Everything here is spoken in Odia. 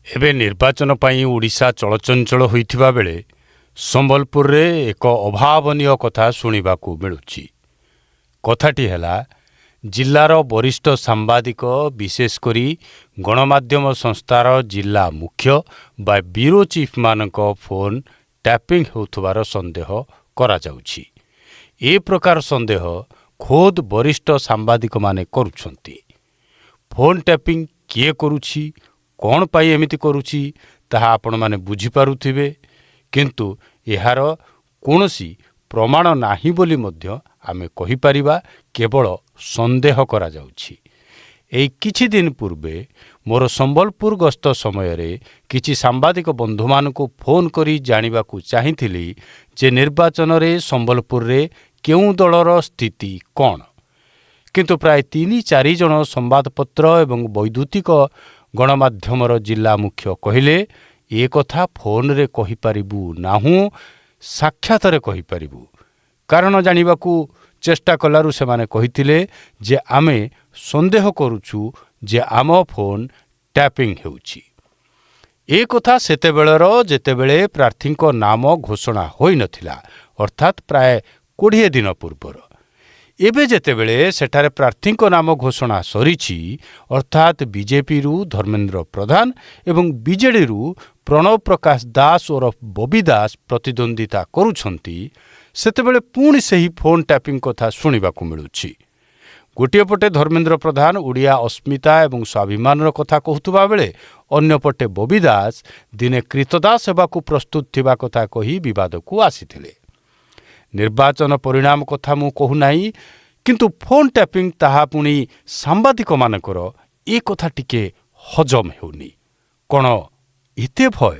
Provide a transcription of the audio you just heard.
ଏବେ ନିର୍ବାଚନ ପାଇଁ ଓଡ଼ିଶା ଚଳଚଞ୍ଚଳ ହୋଇଥିବା ବେଳେ ସମ୍ବଲପୁରରେ ଏକ ଅଭାବନୀୟ କଥା ଶୁଣିବାକୁ ମିଳୁଛି। କଥାଟି ହେଲା, ଜିଲ୍ଲାର ବରିଷ୍ଠ ସାମ୍ବାଦିକ, ବିଶେଷ କରି ଗଣମାଧ୍ୟମ ସଂସ୍ଥାର ଜିଲ୍ଲା ମୁଖ୍ୟ ବା ବ୍ୟୁରୋ ଚିଫ୍ମାନଙ୍କ ଫୋନ୍ ଟ୍ୟାପିଂ ହେଉଥିବାର ସନ୍ଦେହ କରାଯାଉଛି। ଏ ପ୍ରକାର ସନ୍ଦେହ ଖୋଦ୍ ବରିଷ୍ଠ ସାମ୍ବାଦିକମାନେ କରୁଛନ୍ତି। ଫୋନ୍ ଟ୍ୟାପିଂ କିଏ କରୁଛି, କ'ଣ ପାଇଁ ଏମିତି କରୁଛି, ତାହା ଆପଣମାନେ ବୁଝିପାରୁଥିବେ। କିନ୍ତୁ ଏହାର କୌଣସି ପ୍ରମାଣ ନାହିଁ ବୋଲି ମଧ୍ୟ ଆମେ କହିପାରିବା, କେବଳ ସନ୍ଦେହ କରାଯାଉଛି। ଏଇ କିଛି ଦିନ ପୂର୍ବେ ମୋର ସମ୍ବଲପୁର ଗସ୍ତ ସମୟରେ କିଛି ସାମ୍ବାଦିକ ବନ୍ଧୁମାନଙ୍କୁ ଫୋନ୍ କରି ଜାଣିବାକୁ ଚାହିଁଥିଲି ଯେ ନିର୍ବାଚନରେ ସମ୍ବଲପୁରରେ କେଉଁ ଦଳର ସ୍ଥିତି କ'ଣ। କିନ୍ତୁ ପ୍ରାୟ 3-4 ଜଣ ସମ୍ବାଦପତ୍ର ଏବଂ ବୈଦ୍ୟୁତିକ ଗଣମାଧ୍ୟମର ଜିଲ୍ଲା ମୁଖ୍ୟ କହିଲେ, ଏ କଥା ଫୋନ୍ରେ କହିପାରିବୁ ନାହୁଁ, ସାକ୍ଷାତରେ କହିପାରିବୁ। କାରଣ ଜାଣିବାକୁ ଚେଷ୍ଟା କଲାରୁ ସେମାନେ କହିଥିଲେ ଯେ ଆମେ ସନ୍ଦେହ କରୁଛୁ ଯେ ଆମ ଫୋନ୍ ଟ୍ୟାପିଂ ହେଉଛି। ଏ କଥା ସେତେବେଳର, ଯେତେବେଳେ ପ୍ରାର୍ଥୀଙ୍କ ନାମ ଘୋଷଣା ହୋଇନଥିଲା, ଅର୍ଥାତ୍ ପ୍ରାୟ 20 ଦିନ ପୂର୍ବର। ଏବେ ଯେତେବେଳେ ସେଠାରେ ପ୍ରାର୍ଥୀଙ୍କ ନାମ ଘୋଷଣା ସରିଛି, ଅର୍ଥାତ୍ ବିଜେପିରୁ ଧର୍ମେନ୍ଦ୍ର ପ୍ରଧାନ ଏବଂ ବିଜେଡ଼ିରୁ ପ୍ରଣବ ପ୍ରକାଶ ଦାସ ଓରଫ ବବି ଦାସ ପ୍ରତିଦ୍ୱନ୍ଦ୍ୱିତା କରୁଛନ୍ତି, ସେତେବେଳେ ପୁଣି ସେହି ଫୋନ୍ ଟ୍ୟାପିଂ କଥା ଶୁଣିବାକୁ ମିଳୁଛି। ଗୋଟିଏ ପଟେ ଧର୍ମେନ୍ଦ୍ର ପ୍ରଧାନ ଓଡ଼ିଆ ଅସ୍ମିତା ଏବଂ ସ୍ୱାଭିମାନର କଥା କହୁଥିବା ବେଳେ ଅନ୍ୟପଟେ ବବି ଦାସ ଦିନେ କ୍ରୀତଦାସ ହେବାକୁ ପ୍ରସ୍ତୁତ ଥିବା କଥା କହି ବିବାଦକୁ ଆସିଥିଲେ। ନିର୍ବାଚନ ପରିଣାମ କଥା ମୁଁ କହୁନାହିଁ, କିନ୍ତୁ ଫୋନ୍ ଟ୍ୟାପିଂ, ତାହା ପୁଣି ସାମ୍ବାଦିକମାନଙ୍କର, ଏ କଥା ଟିକେ ହଜମ ହେଉନି। କ'ଣ ଏତେ ଭୟ?